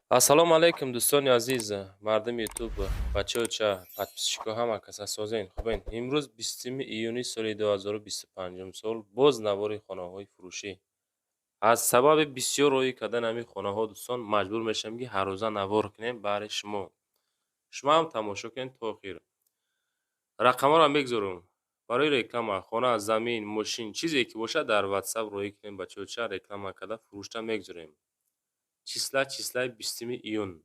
Ассалому алайкум, дӯстони азиз, мардуми Ютуб, бачаоча, подписчикҳо, ҳама каса созен, хубен? Имрӯз 20 июни соли 2025 сол боз навори хонаҳои фурӯшӣ. Аз сабаби бисёр роҳӣ кардан ҳамин хонаҳо, дӯстон, маҷбур мешавем, ки ҳаррӯза навор кунем баҳри шумо. Шумо ҳам тамошо кунед то охир. Рақамҳоро мегузорам. Барои реклама, хона, замин, мошин, чизе ки бошад, дар Ватсап роҳӣ кунем, бачаоча, реклама карда фурӯшта мегузорем. Числа числаи 20 июн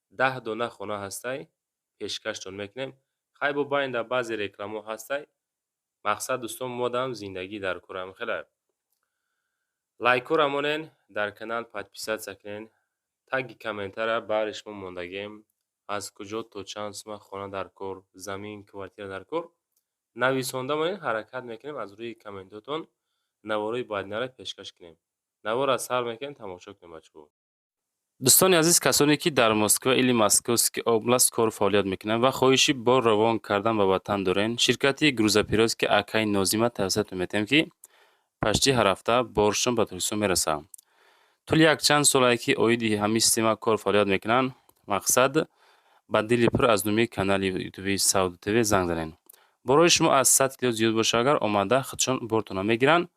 10 дона хона ҳастай, пешкаштон мекунем. Хай, бо байнда баъзе рекламаҳо ҳастай. Мақсад, дӯстон, модам зиндагӣ дар корам хеле. Лайкҳоро монен, дар канал подписаться кунен, таги комментария баҳри шумо мондагием. Аз куҷо то чанд сума хона дар кор, замин, квартира дар кор нависонда монед, ҳаракат мекунем, аз рӯи комментотон наворҳои баъдинаро пешкаш кунем. Наворро сар мекунем, тамошо кунем, бачаҳо. Дӯстони азиз, касоне ки дар Москва или Московский область кору фаъолият мекунанд ва хоҳиши бор равон кардан ба ватан дорен, ширкати грузоперевозки акаи Нозима тавсиятон метиҳем, ки почти ҳар ҳафта боршон ба Тоҷикистон мерасад. Тӯли якчанд солае ки оиди ҳамин система кору фаъолият мекунанд, мақсад, ба дили пур аз номи канали ютуби Савдо ТВ занг занед. Борои шумо аз 100 кило зиёд бошад агар, омада худшон бортонро мегиранд,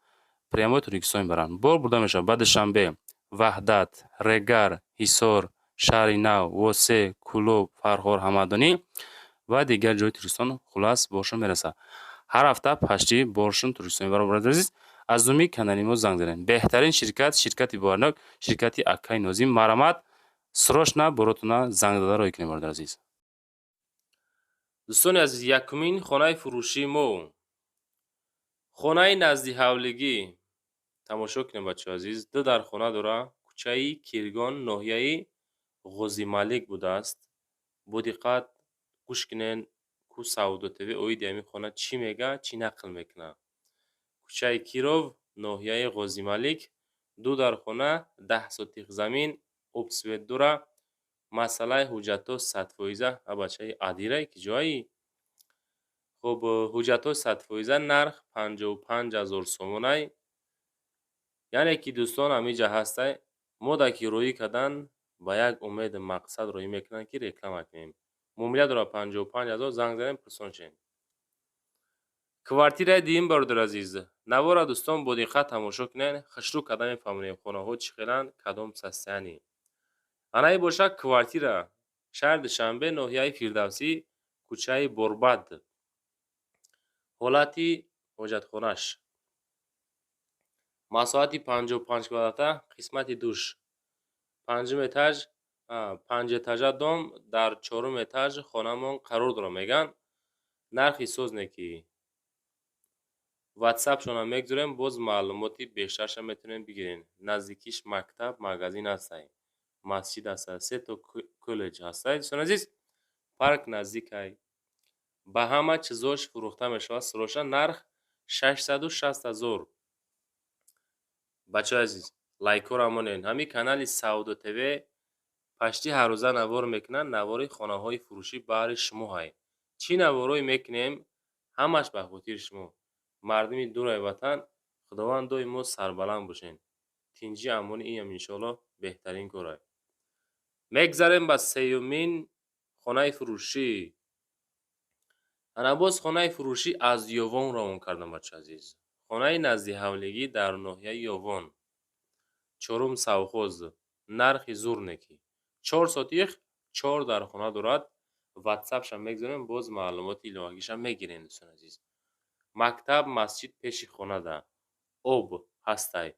прямой Тоҷикистон мебаранд. Бор бурда мешавад ба Душанбе, Ваҳдат, Регар, Ҳисор, Шаҳри Нав, Восе, Кӯлоб, Фархор, Ҳамадонӣ ва дигар ҷойи Тоҷикистон. Хуллас, боршон мерасад. Ҳар ҳафта почти боршон Тоҷикистон мебаранд. Бародари азиз, аз номи канали мо занг занед. Беҳтарин ширкат, ширкати боварнок, ширкати акаи Нозим. Марҳамат, срочно боротона занг зада роҳӣ кунед, бародари азиз. Дӯстони азиз, якумин хонаи фурӯшии мо, хонаи назди ҳавлигӣ. Тамошо кунем, бачаҳои азиз. Ду дар хона дора, кӯчаи Киргон, ноҳияи Ғозималик будааст. Бо диққат гӯш кунен, ку Савдо ТВ оиди ҳамин хона чӣ мега, чӣ нақл мекунад. Кӯчаи Киров, ноҳияи Ғозималик, ду дар хона, 10 сотих замин, об, свет дора. Масъалаи ҳуҷҷатҳо 100%. А бачаи адирай, ки ҷоаи? Хуб, ҳуҷҷатҳо 100%, нарх 55 000 сомонай. Яъне ки, дӯстон, ҳамиҷа ҳастай, мода ки роҳӣ кардан, ба як умеду мақсад роҳӣ мекунанд, ки реклама кунем. Муомила дорад 55 000, занг занем, пурсон шем. Квартираи дуюм, бародари азиз. Навора, дӯстон, бо диққат тамошо кунед, хушрӯ карда мефаҳмонем, хонаҳо чӣ хеланд, кадом состояние. Анаи бошад квартира шаҳри Душанбе, ноҳияи Фирдавсӣ, кӯчаи Борбад. Ҳолати ҳоҷатхонаш. Масоҳати 55 квадрата, қисмати душ. Панҷум этаж, панҷэтажа дом, дар чорум этаж хонамон қарор дорад, мегӯянд. Нархи соз неки. Ватсапшонам мегузорем, боз маълумоти бештарша метавонем бигирем. Наздикиш мактаб, магазин ҳастай, масҷид ҳастай, сето коллеҷ ҳастай. Дӯстони азиз, парк наздикай. Ба ҳама чизош фурӯхта мешавад срочно, нарх 660 000. Бачаҳои азиз, лайкҳоро монед. Ҳамин канали Савдо ТВ почти ҳаррӯза навор мекунад, навори хонаҳои фурӯшӣ баҳри шумоҳай. Чӣ наворҳое мекунем, ҳамаш ба хотири шумо. Мардуми дураи ватан, Худованд доимо сарбаланд бошед. Тинҷӣ, амонӣ, инам иншоаллоҳ беҳтарин корай. Мегзарем ба сеюмин хонаи фурӯшӣ. Ана боз хонаи фурӯшӣ аз Ёвон равон кардам, бачаҳои азиз. Хонаи назди ҳавлигӣ дар ноҳияи Ёвон. Чорум совхоз. Нархи зур неки. 4 сотих, чор дар хона дорад. Ватсапшам мегузорем, боз маълумоти иловагиашам мегирем, дӯстони азиз. Мактаб, масҷид пеши хонада. Об ҳастай.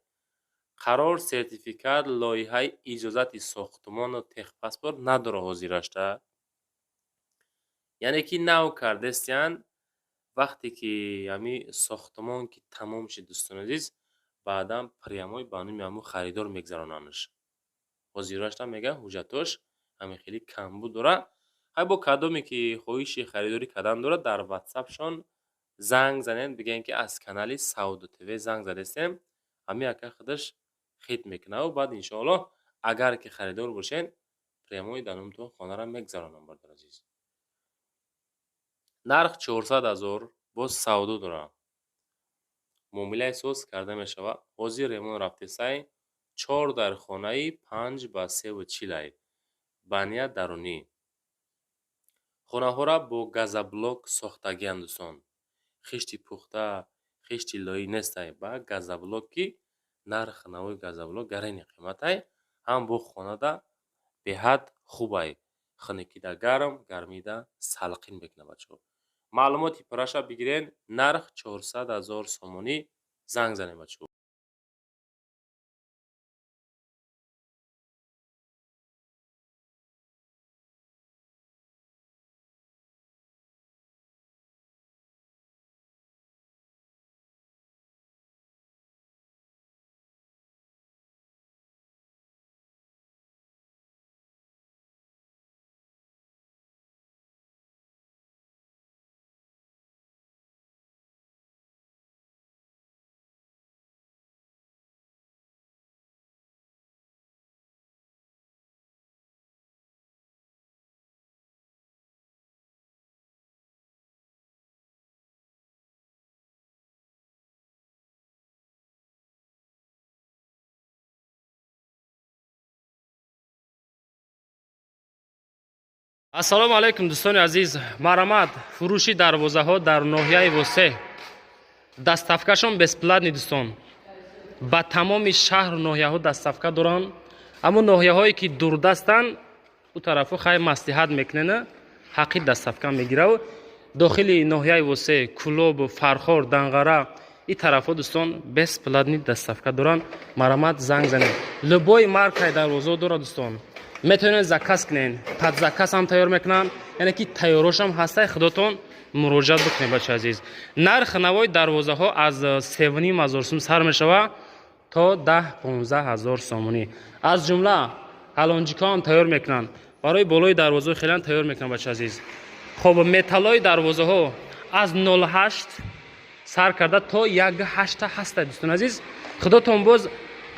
Қарор, сертификат, лоиҳаи иҷозати сохтмону техпаспорт надорад ҳозирашта. Яъне ки нав кардестиянд, вақте ки ҳамин сохтмон ки тамом шуд, дӯстони азиз, баъдан прямой ба номи ҳамун харидор мегузаронандш. Ҳозирашта, мегӯянд, ҳуҷҷатҳош ҳамин хеле камбуд дорад. Ҳай, бо кадоме ки хоҳиши харидорӣ кардан дорад, дар ватсапшон занг занед, бигӯед, ки аз канали Савдо ТВ занг задестем, ҳамин ака худаш хит мекунаву баъд, иншоаллоҳ, агар ки харидор бошед, прямой дар номатон хонаро мегузаронам, бародари азиз. Нарх 400 000, боз савдо дорад. Муомилаи соз карда мешавад. Ҳозир ремонт рафтесай, чор дар хонаи 5 ба севу чилай. Баня дарунӣ. Хонаҳоро бо газоблок сохтагианд, дӯстон. Хишти пухта, хишти лоӣ нестай, ба газоблок, ки нарх навои газоблок гарани қиматай, ҳам бо хонада беҳад хубай. Хунукида гарм, гармида салқин мекунад, бачаҳо. Маълумоти пурраша бигирен, нарх 400 000 сомонӣ, занг занед, бачаҳо. Ассалому алайкум, дӯстони азиз. Марҳамат, фурӯши дарвозаҳо дар ноҳияи Восеъ. Доставкашон бесплатный, дӯстон. Ба тамоми шаҳру ноҳияҳо доставка доранд. Аммо ноҳияҳое ки дурдастанд, ӯ тарафу хай маслиҳат мекунена, ҳаққи доставка мегирав. Дохили ноҳияи Восеъ, Кӯлоб, Фархор, Данғара, и тарафҳо, дӯстон, бесплатный доставка доранд. Марҳамат, занг занед. Любой маркаи дарвозаҳо дорад, дӯстон. Метавонед заказ кунед, под заказ ҳам тайёр мекунанд, яъне ки тайёрошам ҳастай, худотон муроҷиат бикунед, бача азиз. Нарх навои дарвозаҳо аз 3,5 ҳазор сум сар мешава то 10-15 ҳазор сомонӣ. Аз ҷумла ҳалонҷикҳо ҳам тайёр мекунанд, барои болои дарвозаҳо хелан тайёр мекунанд, бача азиз. Хоб, металлои дарвозаҳо аз 0,8 сар карда то 1,8 ҳастай, дӯстони азиз. Худотон боз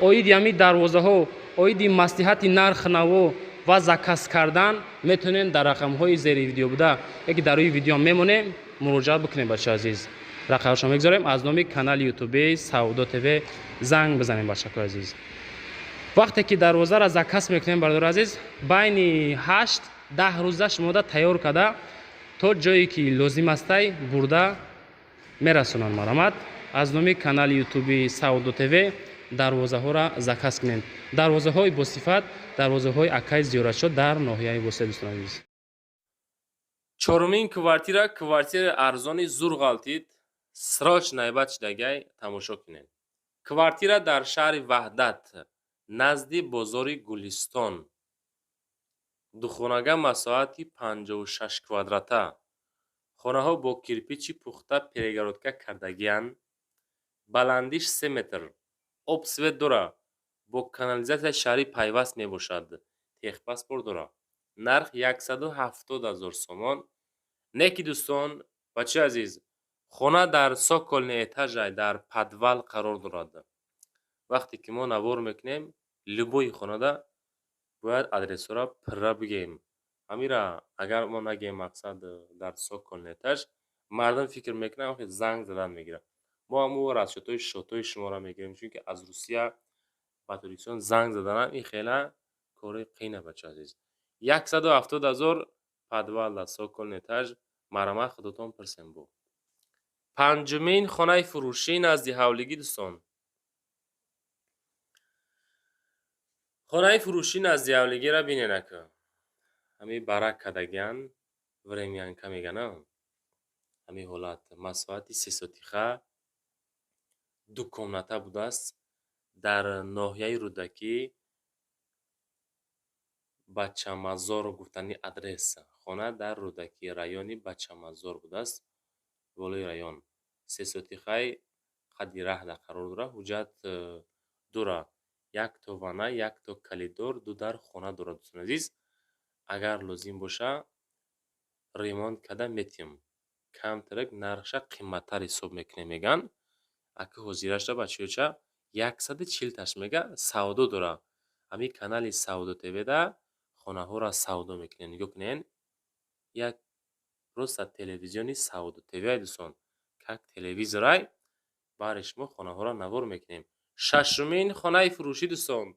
оиди ҳамин дарвозаҳо, оиди маслиҳати нарх наво ва заказ кардан метавонем дар рақамҳои зери видео буда, яке дар рӯи видео мемонем, муроҷиат бикунем, бача азиз. Рақамашро мегузорем, аз номи канали ютуби Савдо ТВ занг бизанем, бачакои азиз. Вақте ки дарвозаро заказ мекунем, бародари азиз, байни 8-10 рӯза шумода тайёр карда, то ҷое ки лозим астай бурда мерасонанд. Марҳамат, аз номи канали ютуби Савдо ТВ дарвозаҳоро заказ кунем. Дарвозаҳои босифат, дарвозаҳои акай Зиёратшо дар ноҳияи Восеъ, дӯстони азиз. Чорумин квартира, квартираи арзони зур ғалтид, срочно найбат шидагай, тамошо кунед. Квартира дар шаҳри Ваҳдат, назди бозори Гулистон. Духонага, масоҳати 56 квадрата. Хонаҳо бо кирпичи пухта перегородка кардагианд. Баландиш 3 метр. Об, свет дора. Бо канализатсияи шаҳрӣ пайваст мебошад. Техпаспорт дора. Нарх 170 ҳазор сомон. Не ки, дӯстон, бачаи азиз, хона дар цокольный этажай, дар подвал қарор дорад. Вақте ки мо навор мекунем, любой хонада бояд адресҳоро пурра бигӯем. Ҳамира агар мо нагӯем, мақсад, дар цокольный этаж, мардум фикр мекунанд, занг задан мегирад. Мо ҳамун расчётҳои шотҳои шуморо мегирем, чунки аз Русия ба Тоҷикистон занг заданам ин хела кори қийна, бачаи азиз. 170 ҳазор, подвал дар цокольный этаж, марҳамат, худотон пурсем бо. Панҷумин хонаи фурӯшӣ назди ҳавлигӣ, дӯстон. Хонаи фурӯшӣ назди ҳавлигиро бинед ака. Ҳамин барак кардагианд, времянка мегӯянд, ҳамин ҳолат, масоҳати 3 сотиха, ду комната будааст дар ноҳияи Рӯдакӣ, Бачамазор гуфтани адрес. Хона дар Рӯдакӣ, райони Бачамазор будааст, болои район. 3 сотихаи қадди раҳда қарор дорад, ҳуҷҷат дора. Якто ванна, якто коридор, ду дар хона дорад, дӯстони азиз. Агар лозим боша, ремонт карда метиҳем. Камтарак нархша қимматтар ҳисоб мекунем, мегӯянд. Ака ҳозирашда, бачаёча, 140 таш мега, савдо дора. Ҳамин канали Савдо ТВда хонаҳоро савдо мекунем. Нигоҳ кунед, як просто телевизиони Савдо ТВ, дӯстон. Как телевизорай баҳри шумо хонаҳоро навор мекунем. Шашумин хонаи фурӯшӣ, дӯстон.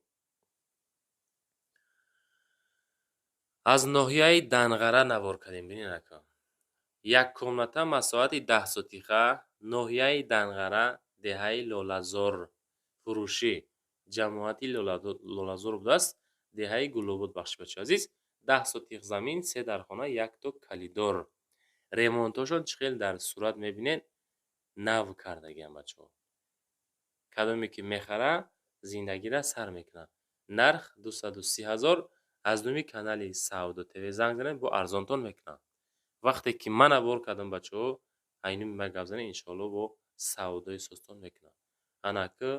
Аз ноҳияи Данғара навор кардем, бинед ака. Як комната, масоҳати 10 сотиха, ноҳияи Данғара, деҳаи Лолазор фурӯшӣ, ҷамоати Лолазор будааст, деҳаи Гулобод. Бахши бачаи азиз, 10 сотих замин, се дархона, якто коридор. Ремонтошон чӣ хел дар сурат мебинед, нав кардагиам, бачаҳо. Кадоме ки мехара, зиндагира сар мекунад. Нарх 230 000. Аз номи канали Савдо ТВ занг занед, бо арзонтон мекунад. Вақте ки ман навор кардам, бачаҳо, айнуми ман гап занед, иншоалло бо савдои созтон мекунад. Анаки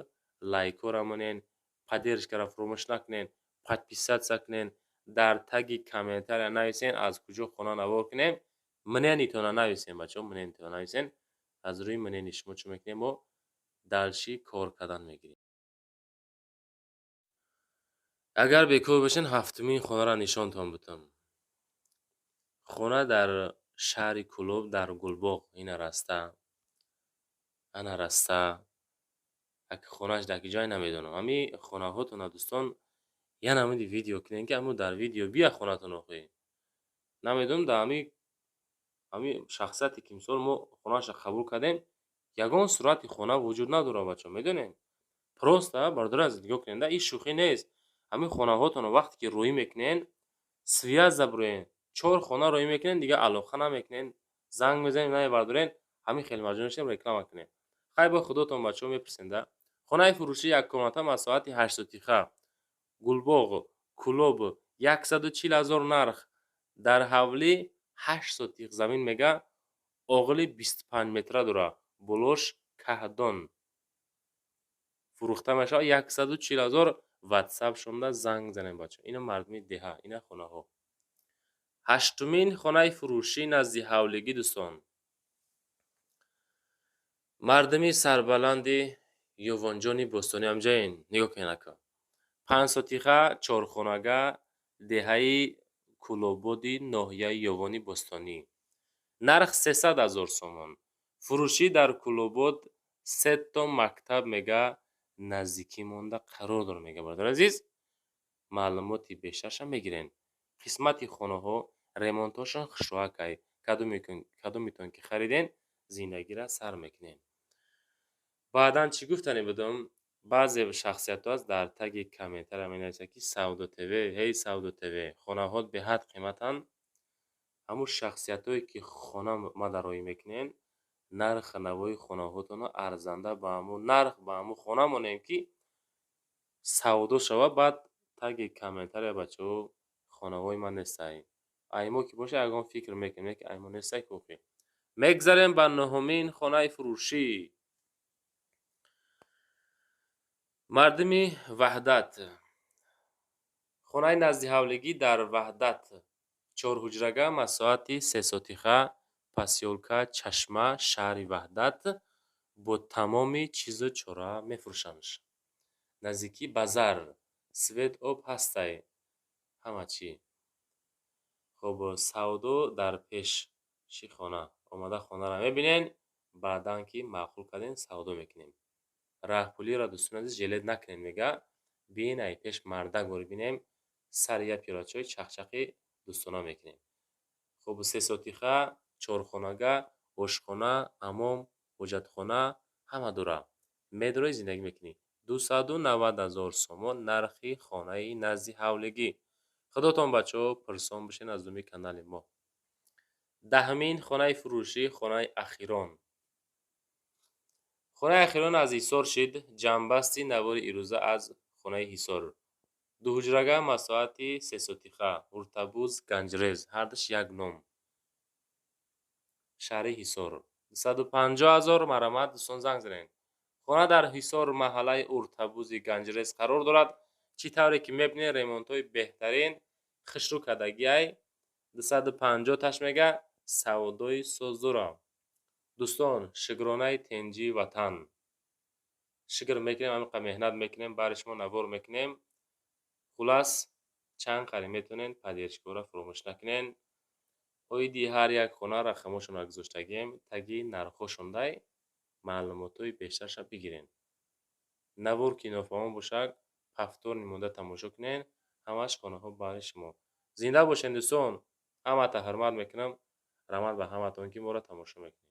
лайкҳоро монен, поддержкаро фуромӯш накунед, подписаться кунед, дар таги комментария нависен, аз куҷо хона навор кунем. Мнениятонро нависен, бачаҳо, мнениятонро нависен. Аз рӯи мненияи шумо чӣ мекунем, мо дальше кор кардан мегирем. Агар бекор бошен, ҳафтумин хонаро нишонтон будам. Хона дар шаҳри Кӯлоб, дар Гулбоғ. Ина раста, ана раста. Аки хонааш дар ки ҷой, намедонам. Ҳами хонаҳотона, дӯстон, я намуди видео кунем, ки ҳамун дар видео бия хонатон охӣ. Намедонам, дар ҳами шахсияте ки мисол мо хонаашро қабул кардем, ягон сурати хона вуҷуд надорад, бачаҳо, медонед? Просто, бародари азиз, нигоҳ кунед, ин шӯхӣ нест. Ҳамин хонаҳотонро вақте ки рӯӣ мекунед, связь заброен, чор хона рӯӣ мекунед, дигар алоқа намекунед, занг мезанем, намебардоред, ҳамин хел маҷбур мешавем реклама кунем. Хай, бо худотон, бачаҳо, мепурсем да. Хонаи фурӯшӣ, яккомната, масоҳати 8 сотиха, Гулбоғ, Кӯлоб, 140 000 нарх, дар ҳавлӣ 8 сотих замин мега, оғили 25 метра дорад, болош каҳдон. Фурӯхта мешавад 140 000. Ватсап шонда занг занем, бачаҳо. Ина мардуми деҳа, ина хонаҳо. Ҳаштумин хонаи фурӯшӣ назди ҳавлигӣ, дӯстон. Мардуми сарбаланди Ёвонҷони бостонӣ ҳамҷоен, нигоҳ кунед, ака. 5 сотиха, чорхонага, деҳаи Кӯлободи ноҳияи Ёвони бостонӣ. Нарх 300 000 сомон. Фурӯшӣ дар Кӯлобод, сето мактаб мега наздикӣ монда қарор дорад, мега. Бародари азиз, маълумоти бештарша мегирем. Қисмати хонаҳо ремонтҳошон хушроакай. Кадомитон ки хариден, зиндагиро сар мекунем. Баъдан чӣ гуфтане будам? Баъзе шахсиятҳо аст, дар таги комментария менависад, ки Савдо ТВ, ҳей, Савдо ТВ, хонаҳот беҳад қиматанд. Ҳамун шахсиятҳое ки хона мада роҳӣ мекунен, нархи навои хонаҳотонро арзанда ба ҳамун нарх ба ҳамун хона монем, ки савдо шавад. Баъд таги комментария, бачаҳо, хонаҳои ман нестай. Аймо ки боша, ягон фикр мекунем, ки аймо нестай кофӣ. Мегзарем ба нуҳумин хонаи фурӯшӣ. Мардуми Ваҳдат. Хонаи назди ҳавлигӣ дар Ваҳдат, чорҳуҷрага, масоҳати 3 сотиха, посёлка Чашма, шаҳри Ваҳдат, бо тамоми чизу чора мефурӯшанд. Наздикии базар, свет, об ҳастай, ҳама чӣ. Хуб, савдо дар пеши хона. Омада хонаро мебинен, баъдан ки маъқул кардем, савдо мекунем. Раҳпулиро, дӯстони азиз, жалеть накунед, мега. Биен, ай пеш мардак бори бинем, сари як пиёла чой чақчақи дӯстона мекунем. Хуб, 3 сотиха, чорхонага, ошхона, ҳамом, ҳоҷатхона ҳама дора. Медрои, зиндагӣ мекунӣ. 290 000 сомон нархи хонаи назди ҳавлигӣ. Худотон, бачаҳо, пурсон бошед аз номи канали мо. Даҳумин хонаи фурӯшӣ, хонаи ахирон. Хонаи ахирон аз Ҳисор шид, ҷамъбасти навори ирӯза аз хонаи Ҳисор. Дуҳуҷрага, масоҳати 3 сотиха, Ҳуртабуз, Ганҷрез, ҳардуш як ном. Шаҳри Ҳисор. 250 000, марҳамат, дӯстон, занг занед. Хона дар Ҳисор, маҳаллаи Уртабузи Ганҷрез қарор дорад. Чӣ тавре ки мебинед, ремонтҳои беҳтарин, хушрӯ кардагиай. 250 таш мега, савдои соз дорам. Дӯстон, шукронаи тенҷии ватан. Шукр мекунем, ҳамин қадр меҳнат мекунем, баъди шумо навор мекунем. Хулас, чанд қари метавонед, поддержкаҳоро фуромӯш накунед. Оиди ҳар як хона рақамҳошонро гузоштагием, таги нархҳошондай маълумотҳои бештарша бигиред. Навор ки нофаҳмо бошад, повторный монда тамошо кунед, ҳамаш хонаҳо баҳри шумо. Зинда бошед, дӯстон, ҳамата ҳурмат мекунам. Раҳмат ба ҳаматон, ки моро тамошо мекунед.